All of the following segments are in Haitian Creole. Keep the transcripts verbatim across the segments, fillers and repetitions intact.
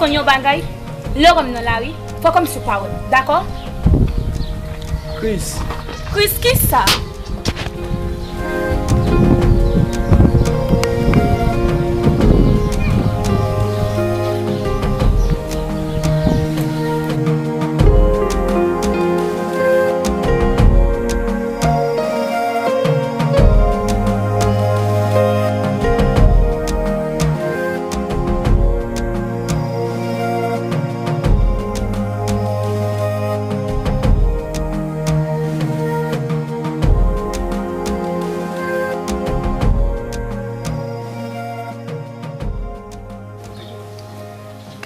Konn yon bagay, lè w wè m nan lari, fè kòmsi w pa wè m, dakò? Kriz. Kriz kisa?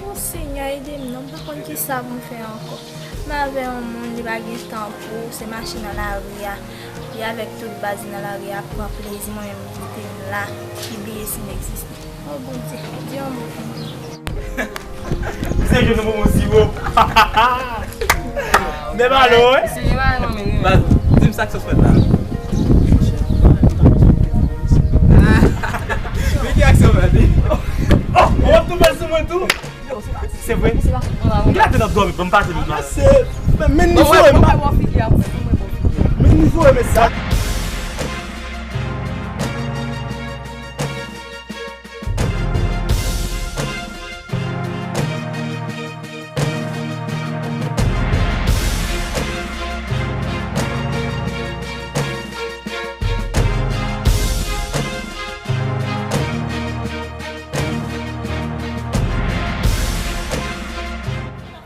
O Senyè, ede m non, m pa konn kisa pou m fè ankò. M avè yon moun, li pa gen tan pou ou, se mache nan lari a. Li avèk tout baz li nan lari a, ap pran plezi, mwen menm m kite m la, li bliye si m egziste. O Bondye, di yon mo pou mwen. Misye jwenn yon bonbon siwo. Men balo, wi. Misye gen bagay nan men li. Baz, di m sa k sòs fèt la. Men ki aksyon fèt? Oh, w ap tou bèl sou mwen tou? Se vre? Ki la te nan dòmi, ban m pase nou la. Se, men, men nivo e, men nivo e, men sa.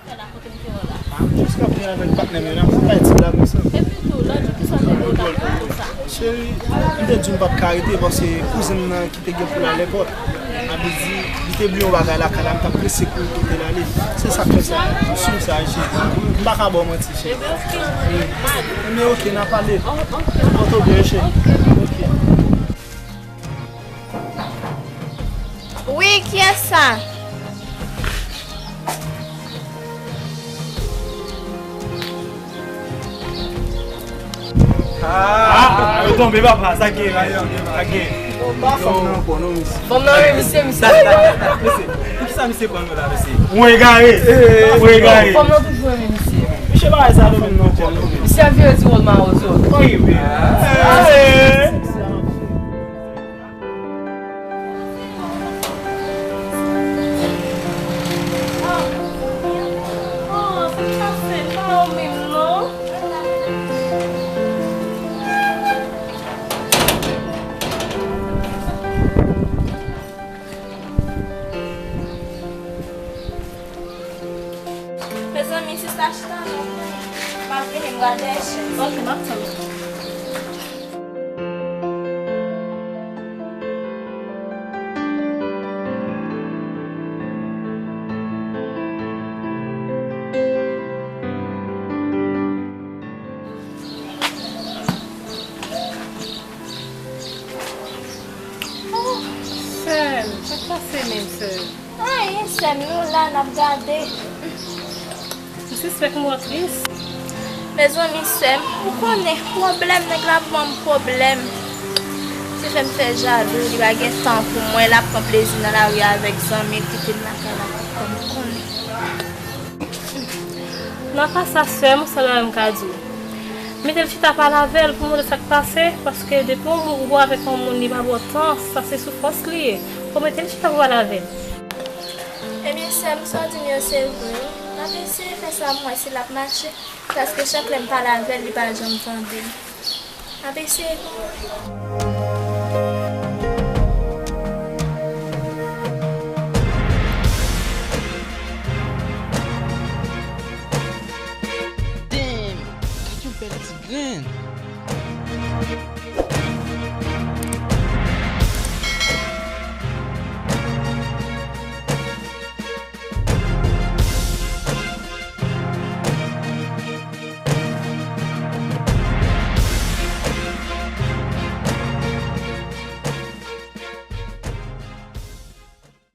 Fè la kote m te wè la. M jis kanpe avèk patnè m yo, n ap fè ti blag ansanm. Epi tou, lòt jou, kisa w te di w t ap fè pou sa? Cheri, m te di w m p ap ka rete paske kouzen m nan ki te gen pou l al èpòt. Sa vle di, li te bliye yon bagay lakay la, m t ap prese pou l pote l ale. Se sa k fè sa. M sou sa, cheri. M pa ka ba w manti, cheri. Ebyen, oke. Ebyen, oke, n a pale. Oh, oke. Pòte w byen, cheri. Oke. Wi, kiyès sa? Ah, yo tonbe, papa, sa gen, sa gen. Bon, pa fanm nan ankò, non, mesye. Fanm nan, wi, mesye, mesye. Mesye, pou kisa misye pran nou la, mesye? Ou egare. Ou egare. Fanm nan toujou renmen misye. Misye pa sa, non, fanm nan ankò, non. Misye ap vire di wòl mawozo. Wi, wi. Ah. Mezanmi, sista chita non, m ap vini, m pral dèyè chèz. Ok, m ap tann ou. Oh, sè m, sa k pase menm, sè m? Anyen, sè m, nou la, n ap gade. M sispèk m wè w tris. Mezanmi, sè m, ou konnen, pwoblèm, nèg la ban m pwoblèm. Li fè m fè jalou, li pa gen tan pou mwen, l ap pran plezi nan lari a avèk zanmi l, kite m lakay la, ou konnen. Nan ka sa, sè m, ou sèl bagay m ka di w. Mete l chita pale avè l pou mande sa k pase, paske depi yon moun ou avèk yon moun li pa ba w tan, sa se soufrans li ye. Fò mete l chita pou pale avè l. Ebyen, sè m, sa w di m yo se vre wi. M ap eseye fè sa pou m wè si l ap mache, paske chak lè m pale avè l, li pa janm tande m. M ap eseye kanmenm.